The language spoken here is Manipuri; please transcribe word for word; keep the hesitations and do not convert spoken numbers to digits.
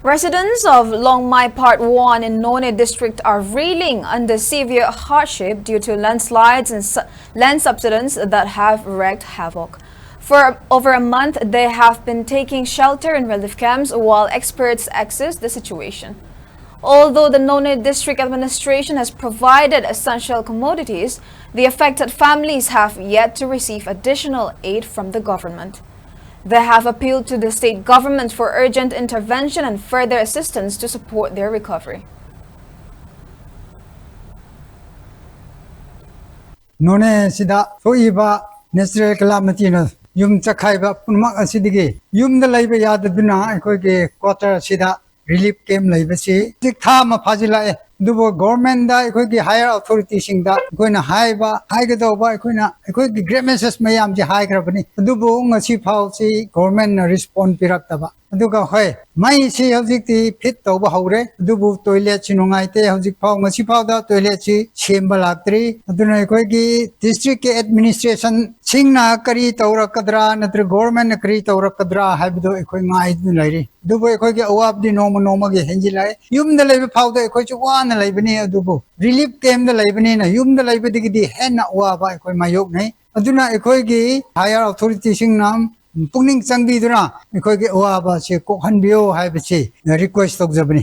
Residents of Longmai Part one in Noney district are reeling under severe hardship due to landslides and su- land subsidence that have wreaked havoc. For over a month, they have been taking shelter in relief camps while experts assess the situation. Although the Noney district administration has provided essential commodities, the affected families have yet to receive additional aid from the government. They have appealed to the state government for urgent intervention and further assistance to support their recovery. ꯅꯣꯅꯦꯁꯤꯗ ꯊꯣꯛꯏꯕ natural calamityꯅ ꯌꯨꯝ ꯆꯈꯥꯏꯕ ꯄꯨꯝꯅꯃꯛ ꯑꯁꯤꯗꯒꯤ ꯌꯨꯝꯗ ꯂꯩꯕ ꯌꯥꯗꯗꯨꯅ ꯑꯩꯈꯣꯏꯒꯤ quarter ꯑꯁꯤꯗ relief camp ꯂꯩꯕꯁꯤ ꯍꯧꯖꯤꯛ ꯊꯥ ꯑꯃ ꯐꯥꯖꯤꯜꯂꯛꯑꯦ꯫ ꯑꯗꯨꯕꯨ governmentꯗ ꯑꯩꯈꯣꯏꯒꯤ higher authorityꯁꯤꯡꯗ ꯑꯩꯈꯣꯏꯅ ꯍꯥꯏꯕ ꯍꯥꯏꯒꯗꯧꯕ ꯑꯩꯈꯣꯏꯅ ꯑꯩꯈꯣꯏꯒꯤ grievances ꯃꯌꯥꯝꯁꯤ ꯍꯥꯏꯈ꯭ꯔꯕꯅꯤ, ꯑꯗꯨꯕꯨ ꯉꯁꯤ ꯐꯥꯎꯁꯤ governmentꯅ respond ꯄꯤꯔꯛꯇꯕ꯫ ꯑꯗꯨꯒ ꯍꯣꯏ, ꯃꯩꯁꯤ ꯍꯧꯖꯤꯛꯇꯤ fit ꯇꯧꯕ ꯍꯧꯔꯦ, ꯑꯗꯨꯕꯨ toiletꯁꯤ ꯅꯨꯡꯉꯥꯏꯇꯦ꯫ ꯍꯧꯖꯤꯛ ꯐꯥꯎ, ꯉꯁꯤ ꯐꯥꯎꯗ toiletꯁꯤ ꯁꯦꯝꯕ ꯂꯥꯛꯇ꯭ꯔꯤ꯫ ꯑꯗꯨꯅ ꯑꯩꯈꯣꯏꯒꯤ districtꯀꯤ administrationꯁꯤꯡꯅ ꯀꯔꯤ ꯇꯧꯔꯛꯀꯗ꯭ꯔꯥ ꯅꯠꯇ꯭ꯔꯒ governmentꯅ ꯀꯔꯤ ꯇꯧꯔꯛꯀꯗ꯭ꯔꯥ ꯍꯥꯏꯕꯗꯨ ꯑꯩꯈꯣꯏ ꯉꯥꯏꯗꯨꯅ ꯂꯩꯔꯤ꯫ ꯑꯗꯨꯕꯨ ꯑꯩꯈꯣꯏꯒꯤ ꯑꯋꯥꯕꯗꯤ ꯅꯣꯡꯃ ꯅꯣꯡꯃꯒꯤ ꯍꯦꯟꯖꯤꯜꯂꯛꯑꯦ꯫ ꯌꯨꯝꯗ ꯂꯩꯕ ꯐꯥꯎꯗ ꯑꯩꯈꯣꯏꯁꯨ ꯋꯥꯅ ꯂꯩꯕꯅꯤ, ꯑꯗꯨꯕꯨ relief campꯗ ꯂꯩꯕꯅꯤꯅ ꯌꯨꯝꯗ ꯂꯩꯕꯗꯒꯤꯗꯤ ꯍꯦꯟꯅ ꯑꯋꯥꯕ ꯑꯩꯈꯣꯏ ꯃꯥꯌꯣꯛꯅꯩ꯫ ꯑꯗꯨꯅ ꯑꯩꯈꯣꯏꯒꯤ higher authorityꯁꯤꯡꯅ ꯄꯨꯛꯅꯤꯡ ꯆꯪꯕꯤꯗꯨꯅ ꯑꯩꯈꯣꯏꯒꯤ ꯑꯋꯥꯕꯁꯤ ꯀꯣꯛꯍꯟꯕꯤꯌꯣ ꯍꯥꯏꯕꯁꯤ request ꯇꯧꯖꯕꯅꯤ꯫